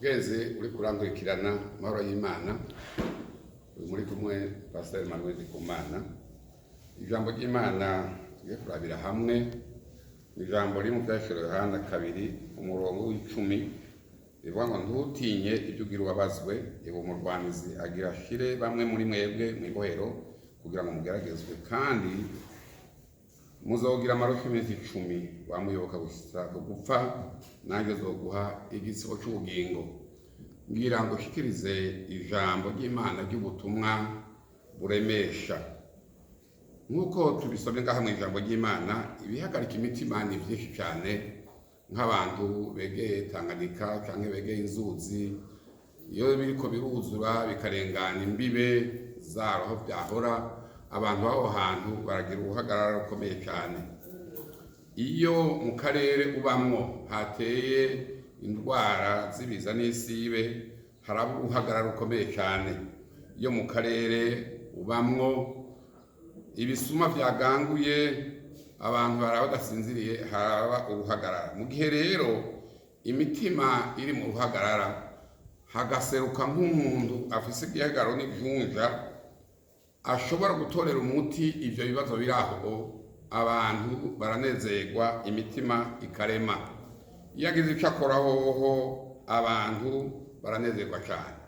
Bweze uri kurankurikirana, amahoro y'Imana. Uyu muri kumwe, Pasiteri Manuel Ndikumana. Ijambo ry'Imana tugiye kurabira hamwe ni ijambo riri mu Vyahishuriwe Yohana 2, umurongo w'10, rivuga ngo: "Ntutinye ibyo ugira ubabazwe. Eba umurwanizi agira ashire bamwe muri mwebwe mw'ibohero kugira ngo mugeragezwe, kandi muzogira amarushwa iminsi 10. Wamuyoboka gusa gupfa, nanjye zoguha igitsibo c'ubugingo." Ngira ngo ushikirize ijambo ry'Imana ry'ubutumwa buremesha nk'uko tubisomye ngaha mu ijambo ry'Imana. Ibihagarika imitima ni byinshi cyane, nk'abantu begeye Tanganyika cyangwa begeye inzuzi, iyo biriko biruzura bikarengana imbibe zaro aho byahora, abantu b'aho hantu baragira uruhagarara rukomeye cyane. Iyo mu karere ubamwo hateye indwara z'ibiza n'isibe, haraba uruhagarara rukomeye cyane. Iyo mu karere ubamwo ibisuma byaganguye, abantu baraba badasinziriye, haraba uruhagarara. Mu gihe rero imitima iri mu ruhagarara, hagaseruka nk'umuntu afise igihagararo n'ivyunja ashobora gutorera umuti ivyo bibazo biri aho, abantu baranezerwa, imitima ikarema. Iyo agize ico akora hoho, abantu baranezerwa cyane.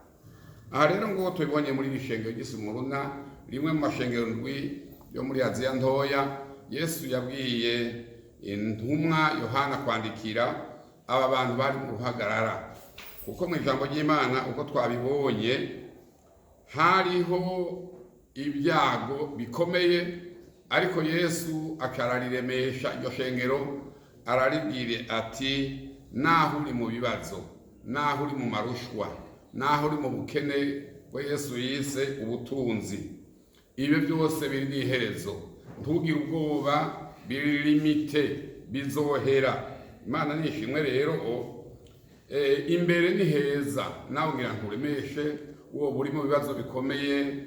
Aha rero ngo tubibonye muri iri shengero ry'i Simuruna, rimwe mu mashengero ndwi yo muri Aziya Ntoya. Yesu yabwiye intumwa Yohana kwandikira aba bantu bari mu ruhagarara, kuko mu ijambo ry'Imana, uko twabibonye, hariho ibyago bikomeye, ariko Yesu akarariremesha iryo shengero, araribwire ati: "Naho uri mu bibazo, naho uri mu marushwa, naho uri mu bukene bwo Yesu yise ubutunzi, ibyo byose biri n'iherezo. Ntugire ubwoba, biri limité, bizohera." Imana nishimwe rero, imbere ni heza. Nawe ngira nkuremeshe, wowe uri mu bibazo bikomeye,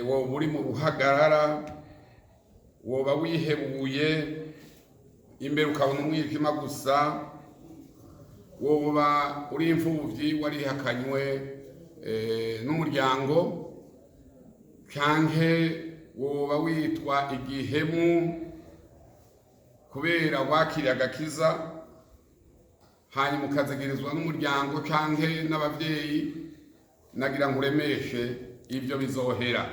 wowe uri mu ruhagarara, woba wihebuye, imbere ukabona umwijima gusa, woba uri imfuvyi warihakanywe n'umuryango, canke woba witwa igihemu kubera wakiriye agakiza, hanyuma ukazigirizwa n'umuryango canke n'abavyeyi, nagira nkuremeshe, ibyo bizohera.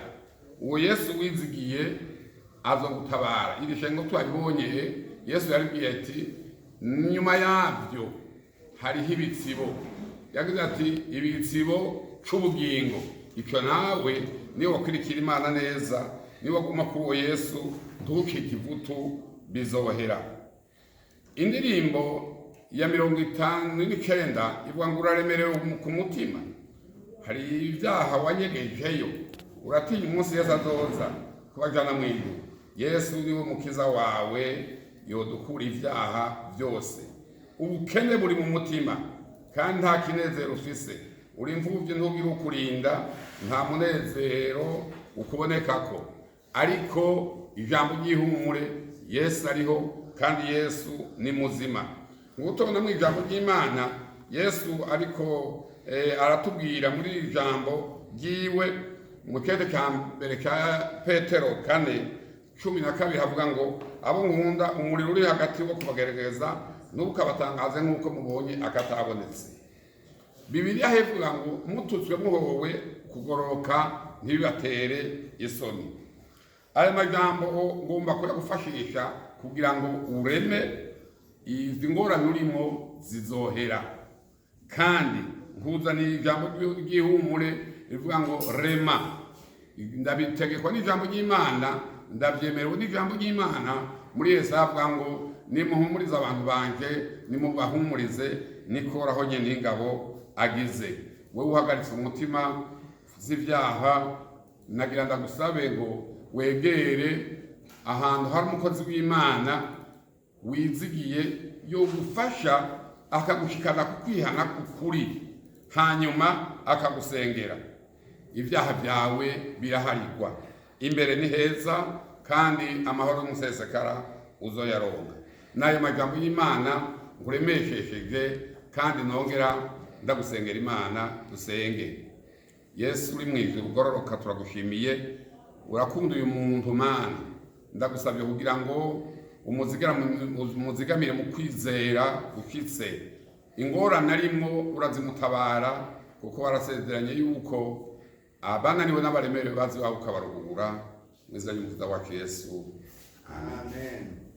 Uwo Yesu wizigiye azogutabara. Iri shengo twabibonye, Yesu yaribwiye ati: "Nyuma yabyo hariho ibitsibo." Yagize ati: "Ibitsibo c'ubugingo." Ico nawe niyo wakwirikira Imana neza, niyo waguma kuri uwo Yesu, ntucike ivutu, bizohera. Indirimbo ya 59 ivuga ngo: "Uraremerewe ku mutima, hari ibyaha wanyegejeyo, uratinya umunsi Yesu azoza kubajana mu ijuru." Yesu niwe mukiza wawe, yodukura ibyaha byose. Ubukene buri mu mutima kandi nta kinezero ufise, uri imfuvyi, ntugira ukurinda, nta munezero ukubonekako, ariko ijambo ry'ihumure: Yesu ariho kandi Yesu ni muzima. Nk'uko mu ijambo ry'Imana Yesu ariko aratubwira muri iri jambo ryiwe mu kete cya mbere cya Petero 4:12, havuga ngo: "Abo nkunda, umuriro uri hagati wo kubagerageza ntukabatangaze nk'uko mubonye akatabonetse." Bibiliya hevuga ngo: "Mututswe muhowe kugororoka, ntibibatere isoni." Aya majambo ngomba kuyagufashisha kugira ngo ureme, izi ngorane urimo zizohera. Kandi nkuzaniye ijambo ry'ihumure rivuga ngo: "Rema." Ndabitegekwa n'ijambo ry'Imana, ndabyemerewe n'ijambo ry'Imana. Muri Yesaya avuga ngo: "Nimuhumurize abantu banje, nimubahumurize, nikoraho nyene ingabo agize." Wowe uhagaritse umutima z'ibyaha, nagira ndagusabe ngo wegere ahantu hari umukozi w'Imana wizigiye, yogufasha akagushikana ku kwihana k'ukuri, hanyuma akagusengera, ibyaha byawe biraharigwa. Imbere ni heza kandi amahoro y'umusesekara uzoyaronga. N'ayo majambo y'Imana nkuremeshesheje kandi nongera. Ndagusengera Imana, dusenge. Yesu uri mu ijuru ugororoka, turagushimiye, urakunda uyu muntu. Mana, ndagusabye kugira ngo umuzigamire mu kwizera gushitse. Ingorane arimwo urazimutabara, kuko warasezeranye yuko abananiwe n'abaremerewe bazi iwawe ukabaruhura. Mu izina ry'Umukiza wacu Yesu, amen. Amen.